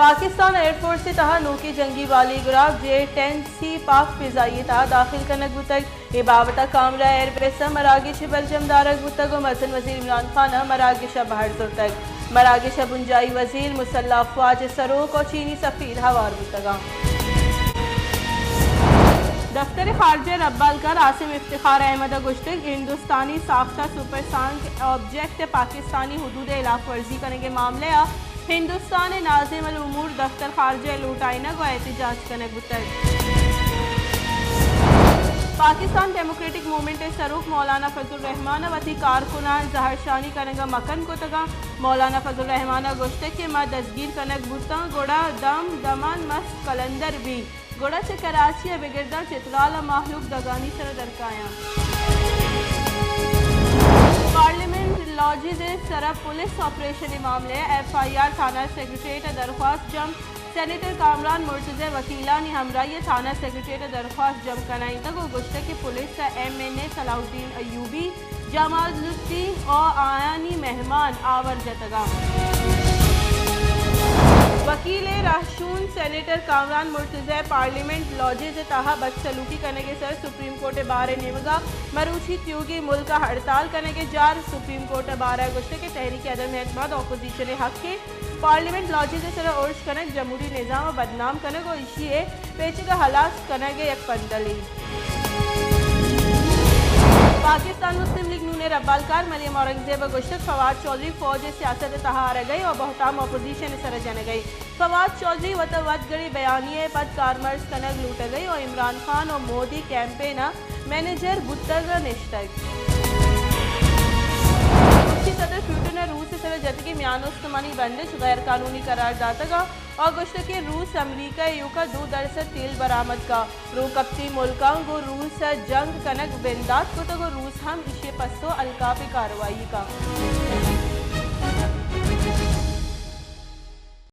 Pakistan air force ءِ تہا نوکیں جنگی بالی گراب جیٹ ٹین سی پاک فضائیہ ءِ تہا داخل کنگ بوتگ۔ اے بابت ءَ کامرا ایئر بیس ءَ مراگش برجم دارگ بوتگ ءُ مزن وزیر عمران خان ءَ مراگش ءَ بہر زرتگ۔ مراگش ءَ بنجاہی وزیر، مسلح افواج ءِ سروک ءُ چینی سفیر ہوار بوتگ اَنت۔ دفتر خارجہ ءِ ربالکار عاصم افتخار احمد ءَ گوشتگ، ہندوستانی ساختہ سپر سانک آبجیکٹ ءِ پاکستانی حدود ءِ ہلاف ورزی کنگ ءِ معاملہ ءَ ہندوستان ءِ ناظم الامور دفتر خارجہ ءِ لوٹائینگ ءُ احتجاج کنگ بوتگ۔ پاکستان ڈیموکریٹک موومنٹ ءِ سروک مولانا فضل الرحمان ءَ وتی کارکنان زہرشانی کنگ ءَ مکن کتگ اَنت۔ مولانا فضل الرحمان ءَ گوشتگ کہ ما دزگیر کنگ بوتاں، گڑا دم دمان مست قلندر بیت، گڑا چہ کراچی ءَ بگر داں چترال ءَ مہلوک دگانی سر ءَ در کایاں۔ پارلیمنٹ لاجز ءِ سر ءَ پولیس آپریشن ءِ معاملہ ءَ ایف آئی آر، تھانہ سیکرٹریٹ ءَ درخواست جم۔ سینیٹر کامران مرتضی ءِ وکیلانی ہمراہی ءَ تھانہ سیکرٹریٹ ءَ درخواست جم کنائینتگ ءُ گوشتگ کہ پولیس ءَ ایم این اے صلاح الدین ایوبی، جمال الدین ءُ آیانی مہمان آور جتگ اَنت۔ وکیل ءِ رہشون سینیٹر کامران مرتضی ءِ پارلیمنٹ لاجز ءِ تہا بدسلوکی کنگ ءِ سر ءَ سپریم کورٹ ءِ بار ءِ نیمگ ءَ مروچی تیوگیں ملک ءَ ہڑتال کنگ ءِ جار۔ سپریم کورٹ ءِ بار ءَ گوشتگ کہ تحریک عدم اعتماد اپوزیشن ءِ حق ءَ پارلیمنٹ لاجز ءِ سر ءَ ارش کنگ جمہوری نظام ءَ بدنام کنگ ءُ ایشی ءِ پیچگ ءَ ہلاس کنگ ءِ یک پندلے۔ پاکستان مسلم لیگ نون ءِ ربالکار مریم اورنگزیب ءَ گوشتگ، فواد چوہدری فوج ءِ سیاست ءِ تہا آرگ ءَ ءُ بہتام اپوزیشن ءِ سر ءَ جنگ ءَ۔ فواد چوہدری وت ءَ وت گڑی بیانیہ ءِ پد کارمرز کنگ لوٹگ ءَ ءُ عمران خان ءُ مودی کیمپین ءِ مینیجر بوتگ ءُ نشتگ۔ روسی صدر پوٹن ءَ روس ءِ سر ءَ جتگیں میان استمانی بندش غیر قانونی قرار داتگ ءُ گوشتگ کہ روس امریکہ ءِ ایوک ءَ دو درسد تیل برآمد کا۔ روکپتی ملکاں گوں روس ءَ جنگ کنگ بندات کتگ ءُ روس ہم ایشی ءِ پسو ءَ الکاپیں کارروائی کنت۔